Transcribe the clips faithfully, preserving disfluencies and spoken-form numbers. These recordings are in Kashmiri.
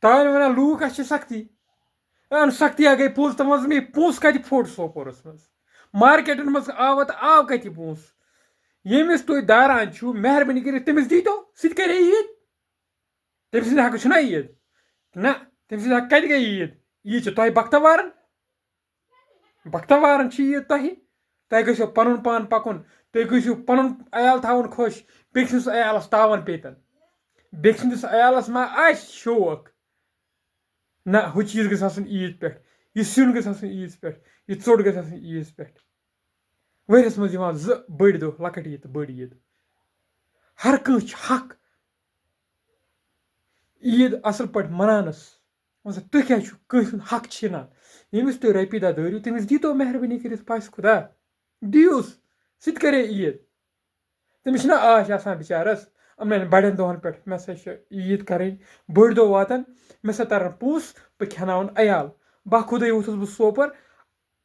تَوَے وَنان لوٗکھ اَسہِ چھِ سختی۔ اَن سختی ہا گٔے پوٚز، تَتھ منٛز مےٚ پونٛسہٕ کَتہِ پھوٚٹ سوپورَس منٛز؟ مارکیٹَن منٛز آو تہٕ آو کَتہِ پونٛسہٕ؟ ییٚمِس تُہۍ داران چھِو، مہربٲنی کٔرِتھ تٔمِس دیٖتو، سُہ تہِ کَرِ عیٖد۔ تٔمۍ سٕنٛدِ حقہٕ چھُنہ عیٖد؟ نہ، تٔمۍ سٕنٛدِ حقہٕ کَتہِ گٔے عیٖد؟ عیٖد چھِ تۄہہِ بختوارَن۔ بختوارَن چھِ عیٖد تۄہہِ۔ تۄہہِ گٔژھِو پَنُن پان پَکُن۔ تُہۍ گٔژھِو پَنُن عیال تھاوُن خۄش۔ بیٚکہِ سٕنٛدِس عیالَس تاوَن پیٚتَن۔ بیٚکہِ سٕنٛدِس عیالَس ما آسہِ شوق؟ نہ، ہُہ چیٖز گژھِ آسُن عیٖد پٮ۪ٹھ۔ یہِ سیُن گژھِ آسُن عیٖد پٮ۪ٹھ۔ یہِ ژوٚٹ گژھِ آسٕنۍ عیٖد پٮ۪ٹھ۔ ؤریَس منٛز یِوان زٕ بٔڑۍ دۄہ، لۄکٕٹ عیٖد تہٕ بٔڑ عیٖد۔ ہر کٲنٛسہِ چھُ حق عیٖد اَصٕل پٲٹھۍ مَناونَس۔ وۄنۍ سا تُہۍ کیٛازِ چھِو کٲنٛسہِ ہُنٛد حق چھِنان؟ ییٚمِس تُہۍ رۄپیہِ دَہ دٲرِو، تٔمِس دیٖتو مہربٲنی کٔرِتھ پَژھ خۄدا۔ دِیوٗس، سُہ تہِ کَرے عیٖد۔ تٔمِس چھِنہ آش آسان بِچارَس، یِمَن بَڑٮ۪ن دۄہَن پٮ۪ٹھ مےٚ سا چھِ عیٖد کَرٕنۍ، بٔڑۍ دۄہ واتَن، مےٚ سا تَرَن پونٛسہٕ، بہٕ کھٮ۪ناوَن عیال۔ بَخۄدٕے ووٚتھُس بہٕ سوپور،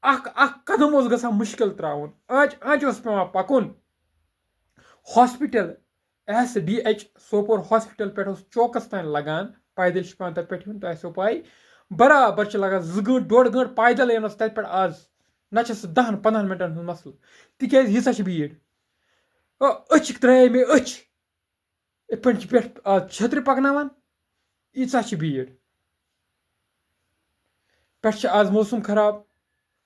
اَکھ اَکھ قدم اوس گژھان مُشکِل ترٛاوُن، آنٛچہِ آنٛچہِ اوس پٮ۪وان پَکُن۔ Hospital, S D H Sopore hospital پٮ۪ٹھ اوس چوکَس تام لَگان، پیدل چھِ پٮ۪وان تَتہِ پٮ۪ٹھ یُن، تۄہہِ آسیو پَے۔ برابر چھِ لَگان زٕ گٲنٛٹہٕ، ڈۄڈ گٲنٛٹہٕ پیدل یِنَس تَتہِ پٮ۪ٹھ آز۔ نَتہٕ چھِ سُہ دَہَن پنٛدہَن مِنٹَن ہُنٛد مسلہٕ، تِکیٛازِ ییٖژاہ چھِ بیٖڑ۔ آ، أچھِکۍ ترٛایے مےٚ أچھ۔ یِتھ پٲٹھۍ چھِ پٮ۪ٹھ آز چھٔترِ پَکناوان، ییٖژاہ چھِ بیٖڑ۔ پٮ۪ٹھ چھِ آز موسم خراب،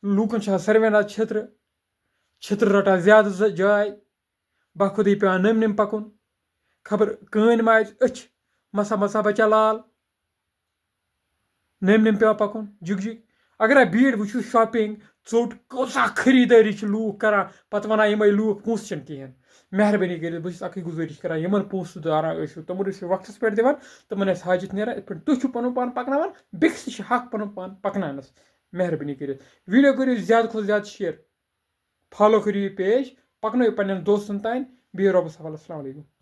لوٗکَن چھِ آز ساروِیَن آز چھٔترٕ، چھٔترٕ رَٹان زیادٕ ز-، جاے، بَخۄدٕے پٮ۪وان نٔمۍ نٔمۍ پَکُن۔ خبر کٲنۍ ما آسہِ أچھ، مَسا مَسا بَچا لال۔ نٔمۍ نٔمۍ پٮ۪وان پَکُن، جِگ جِگ۔ اگر اَتھ بیٖڑ وٕچھِو، شاپِنٛگ، ژوٚٹ، کۭژاہ خریٖدٲری چھِ لوٗکھ کَران، پَتہٕ وَنان یِمَے لوٗکھ پونٛسہٕ چھِنہٕ کِہیٖنۍ۔ مہربٲنی کٔرِتھ، بہٕ چھُس اَکٕے گُزٲرِش کَران، یِمَن پونٛسہٕ داران ٲسِو، تِمَن ٲسِو وقتَس پٮ۪ٹھ دِوان، تِمَن آسہِ حاجت نیران، یِتھ پٲٹھۍ تُہۍ چھِو پَنُن پان پَکناوان، بیٚکِس تہِ چھِ حق پَنُن پان پَکناونَس۔ مہربٲنی کٔرِتھ ویٖڈیو کٔرِو زیادٕ کھۄتہٕ زیادٕ شِیَر، فالو کٔرِو یہِ پیج، پَکنٲیِو پنٛنٮ۪ن دوستَن تام، بِہِو رۄبَس حوالہٕ، السلام علیکُم۔